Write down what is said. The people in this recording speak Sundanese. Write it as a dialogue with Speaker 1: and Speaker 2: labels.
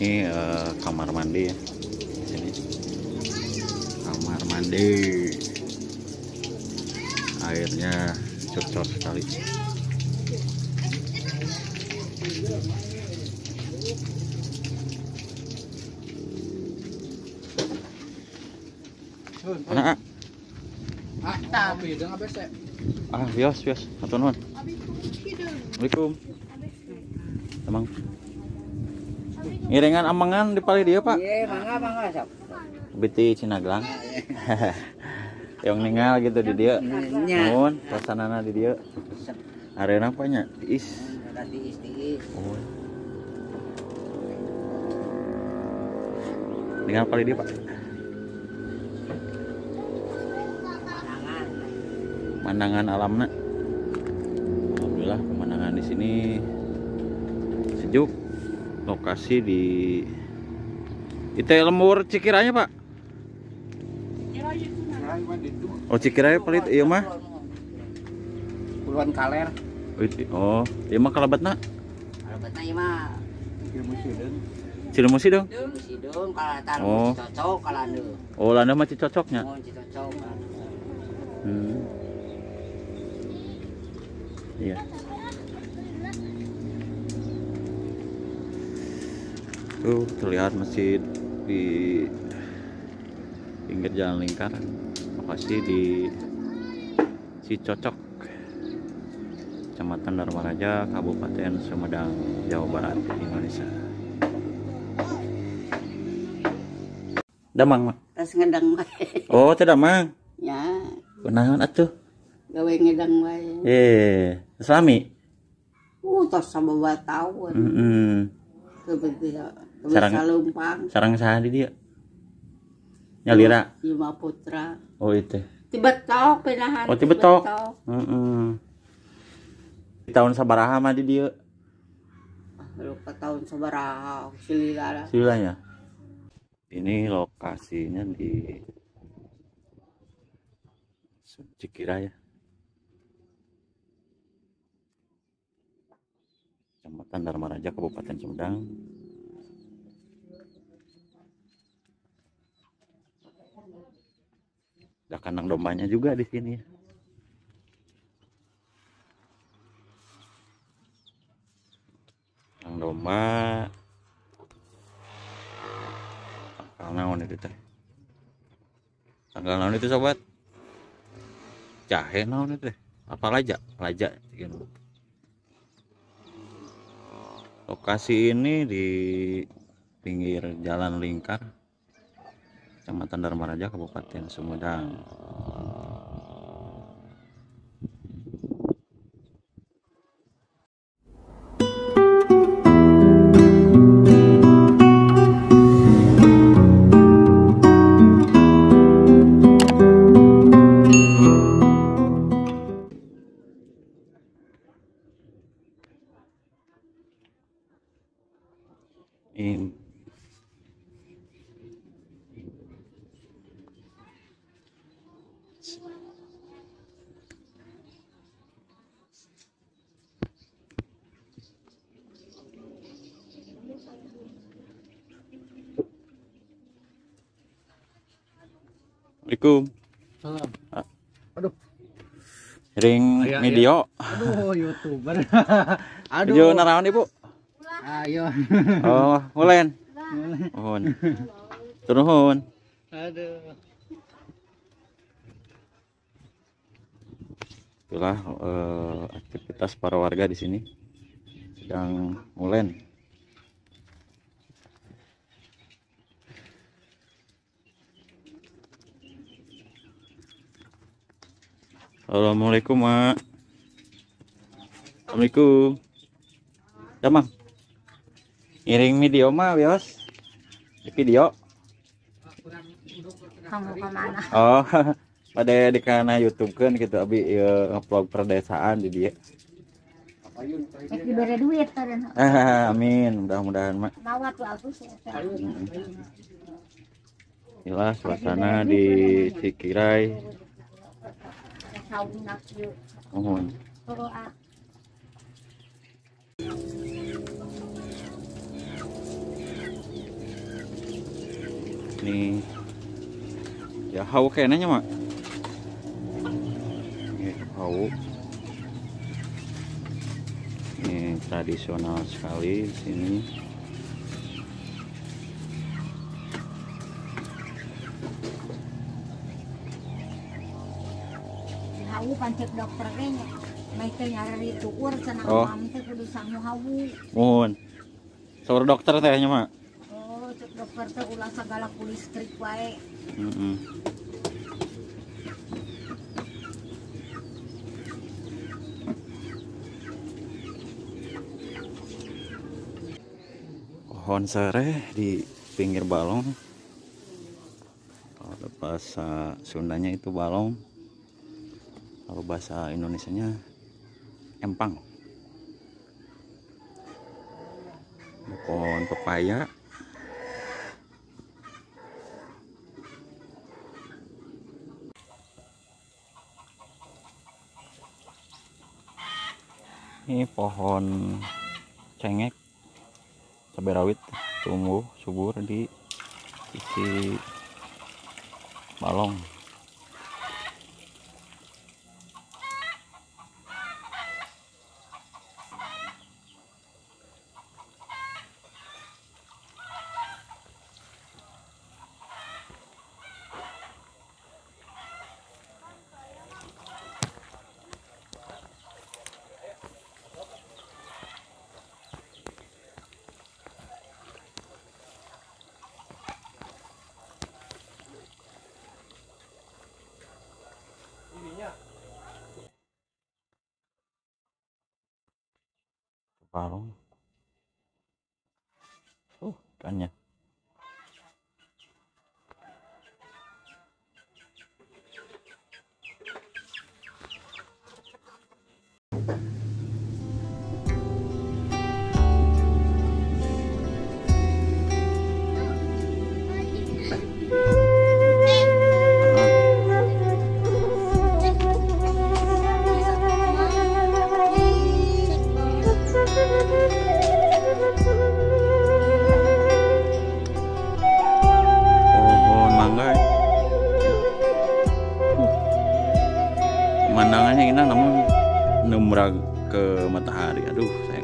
Speaker 1: Ini kamar mandi ya. Di sini. Kamar mandi. Airnya cocok sekali. Mana? Ah, bios, bios. Hatur nuhun. Assalamualaikum. Emang. Ngiringan amangan di palih dia, Pak.
Speaker 2: Iya, mangga mangga sok.
Speaker 1: Biti Cinaglang. Yang ningal gitu di dia. Nuhun, suasanana di dia. Arena apa nya? Tiis.
Speaker 2: Tiis, tiis.
Speaker 1: Oh. Ningal palih dia, Pak. Pemandangan alamna. Alhamdulillah pemandangan di sini sejuk. Lokasi di itu lembur Cikiranya, Pak. Oh, Cikiraya pelit ieu mah.
Speaker 2: Puluhan kaler.
Speaker 1: Oh, ieu mah kalabatna?
Speaker 2: Kalabatna ieu mah
Speaker 1: Cilemusi dong.
Speaker 2: Cilemusi kalatan
Speaker 1: oh.
Speaker 2: Cicocok kalandeu.
Speaker 1: Oh, landeu mah Cicocoknya.
Speaker 2: Oh, Cicocok.
Speaker 1: Iya. Tuh terlihat masjid di pinggir jalan lingkar. Lokasi di Cicocok, Kecamatan Darmaraja, Kabupaten Sumedang, Jawa Barat, Indonesia. Damang, Mak.
Speaker 2: Tas ngedang wae.
Speaker 1: Oh, teu damang.
Speaker 2: Ya.
Speaker 1: Kunaon atuh?
Speaker 2: Gawe ngedang wae.
Speaker 1: Suami.
Speaker 2: Tos sababaraha taun.
Speaker 1: Heeh.
Speaker 2: Sarang salumpang.
Speaker 1: Sarang saha di dieu? Nyalira.
Speaker 2: Yuma Putra.
Speaker 1: Oh, itu.
Speaker 2: Tibetok pinahan.
Speaker 1: Oh, Tibetok. Heeh. Di tahun sabaraha mah di dieu?
Speaker 2: Lupa tahun sabaraha, silila.
Speaker 1: Sililanya. Ini lokasinya di Cikiraya. Kecamatan Darmaraja, Kabupaten Sumedang. Ada kandang dombanya juga di sini. Kandang domba. Tanggal naon itu teh? Tanggal naon itu sobat? Jahe naon itu teh? Apa laja? Laja gitu. Lokasi ini di pinggir jalan lingkar, Kecamatan Darmaraja, Kabupaten Sumedang. Ini Assalamualaikum.
Speaker 3: Salam. Aduh.
Speaker 1: Ring video.
Speaker 3: Aduh, YouTuber. Aduh.
Speaker 1: Yo naraon Ibu?
Speaker 3: Ayo.
Speaker 1: Oh, ngulen. Nuhun. Nuhun.
Speaker 3: Aduh.
Speaker 1: Itulah aktivitas para warga di sini sedang ngulen. Assalamualaikum, Mak. Assalamualaikum. Damang. Ngiring video mah, bios. Di video.
Speaker 4: Kamu kemana?
Speaker 1: Oh, pada di kana YouTube kan gitu abi ngevlog perdesaan di dia.
Speaker 4: Diberi duit tadi.
Speaker 1: Amin, mudah-mudahan, Mak.
Speaker 4: Mawa tuh aku sih.
Speaker 1: Inilah suasana di Cikirai. Mohon. Nih ya hau kayaknya mak. Ini hau. Ini tradisional sekali di sini.
Speaker 4: Hawu pancek dokter kayaknya. Mereka nyari tukur cenah am teh kudu sangu hawu.
Speaker 1: Mohon. Saur dokter teh nya mak.
Speaker 4: Oh, cek dokter teh ulah sagala ku listrik wae.
Speaker 1: Pohon sereh di pinggir balong. Kalau bahasa Sundanya itu balong, kalau bahasa Indonesianya empang. Pohon pepaya. Ini pohon cengek, cabai rawit tumbuh subur di sisi balong. Balong. Ikannya. Pohon mangga. Pemandangannya indah namun nembrag ke matahari. Aduh, sayang.